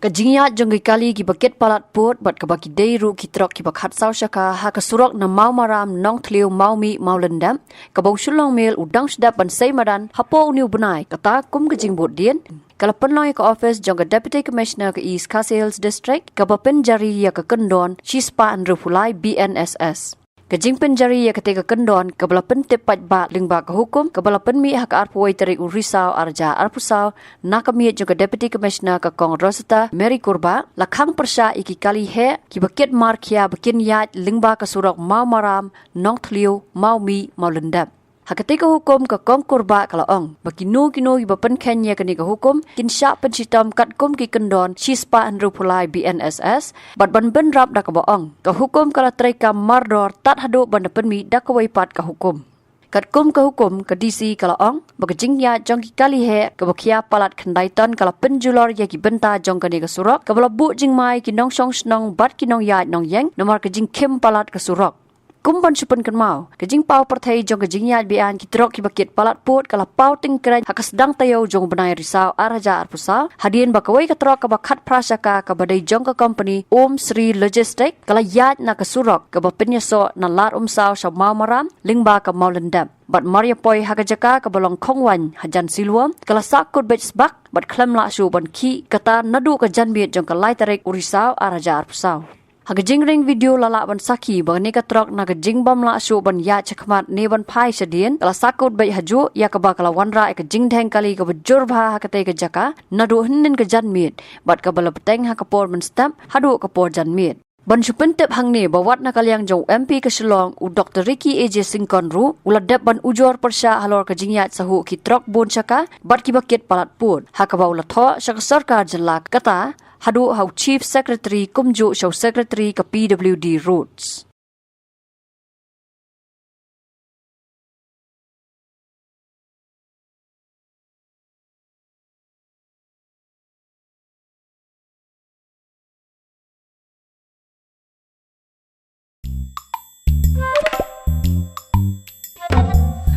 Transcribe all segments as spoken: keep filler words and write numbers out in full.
Ka jingïaid jong ki kali kiba kit palat pud bad kaba ki dei ruh ki trok kiba khatsaw shaka ha ka surok na Mawmaram, Nongthliew, Mawmih, Mawlyndep, kaba u Shillong Mail u dang shu dep ban sei madan hapoh une u bnai, kata kum ka jingbud dien, ka la pynlong ïa ka office jong ka Deputy Commissioner ka East Khasi Hills District, kaba pynjari ïa ka kyndon shispah hynriewphew lai B N S S. Ka jingpynjari ïa katei ka kyndon kaba la pyntip paidbah lyngba ka hukum kaba la pynmih ha ka arphew wei tarik u Risaw ar hajar arphew saw na ka miet jong ka Deputy Commissioner ka Kong Rosetta Mary Kurbah la khang pyrshah ïa ki kali heh kiba kit markhia ba kin ïaid lyngba ka surok Mawmaram, Nongthliew, Mawmih, Mawlyndep. Ha katei ka hukum ka Kong Kurbah ka la ong ba kino kino kiba pynkheiñ ïa kane ka hukum kin shah pynshitom katkum ki kyndon shispah hynriewphew lai B N S S, bad ban bynrap da kaba ong ka hukum ka la treikam mardor tad haduh ban da pynmih da kawei pat ka hukum. Katkum ka hukum, ka D C ka la ong ba ka jingïaid jong ki kali heh kaba khia palat khyndai ton ka la pynjulor ïa ki bynta jong kane ka surok kaba la buh jingma ïa ki nongshong shnong bad ki nongïaid nongïeng namar ka jingkhim palat ka surok. Kum ban shu pynkynmaw, ka jingpaw pyrthei jong ka jingïaid beaiñ ki trok kiba kit palat pud ka la paw tyngkreiñ ha ka sdang taïew jong u bnai Risaw ar hajar arphew saw, hadien ba kawei ka trok kaba khatphra shaka kaba dei jong ka kompani Om Shri Logistic ka la ïaid na ka surok kaba pynïasoh na Lad Umsaw sha Mawmaram lyngba ka Mawlyndep. Bad mar ïa poi ha ka jaka kaba long khongwaiñ hajan Silwa, ka la sahkut beit sbak bad khlem lah shuh ban khih, kata naduh ka janmiet jong ka lai tarik u Risaw ar hajar arphew saw. Ha ka jingring video la lah ban sakhi ba kane ka trok na ka jingbym lah shuh ban ïaid shakhmat ne ban phai shadien, ka la sahkut beit hajuh, ïa kaba ka la wanrah ïa ka jingdheng kali kaba jur bha ha katei ka jaka naduh hynnin ka janmiet, bad kaba la bteng ha ka por mynstep haduh ka por janmiet. Ban shu pyntip hangne ba wat na ka liang jong u M P ka Shillong, u Doktor Ricky A J Syngkon ruh u la dep ban ujor pyrshah halor ka jingïaid sahuh ki trok bun shaka bad kiba kit palat pud, ha kaba u la thoh sha ka sorkar jylla, kata haduh ha u Chief Secretary kumjuh sha u Secretary ka P W D Roads.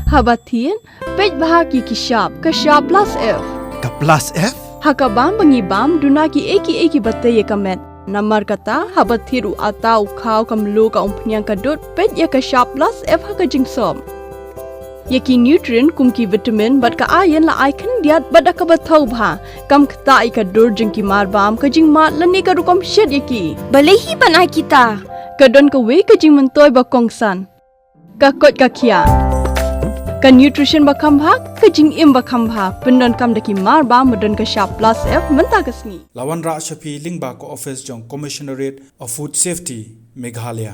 Haba thied, peit bha ki ki shap, ka shap plus F. Ka plus F? Ha ka bam ba ngi bam, duna ki ei ki ei kiba tei ïa ka met. Namar kata, haba thied u atta, u khaw, ka mluh, ka umphniang, ka dud, peit ïa ka shap plus F ha ka jingsop. Ïa ki nutrient kum ki vitamin bad ka iron la ai khyndiat bad da kaba thaw bha. Kam ktah ïa ka dur jong ki marbam, ka jingmad lane ka rukom shet ïa ki. Balei hi ban ai kita? Ka don kawei ka jingmyntoi ba kongsan. Ka koit ka khiah. Ka nutrition ba kham bha, ka jingim ba kham bha. Pyndonkam da ki marbam ba don ka shap plus F mynta ka sngi. La wanrah sha phi lyngba ka office jong Commissionerate of Food Safety, Meghalaya.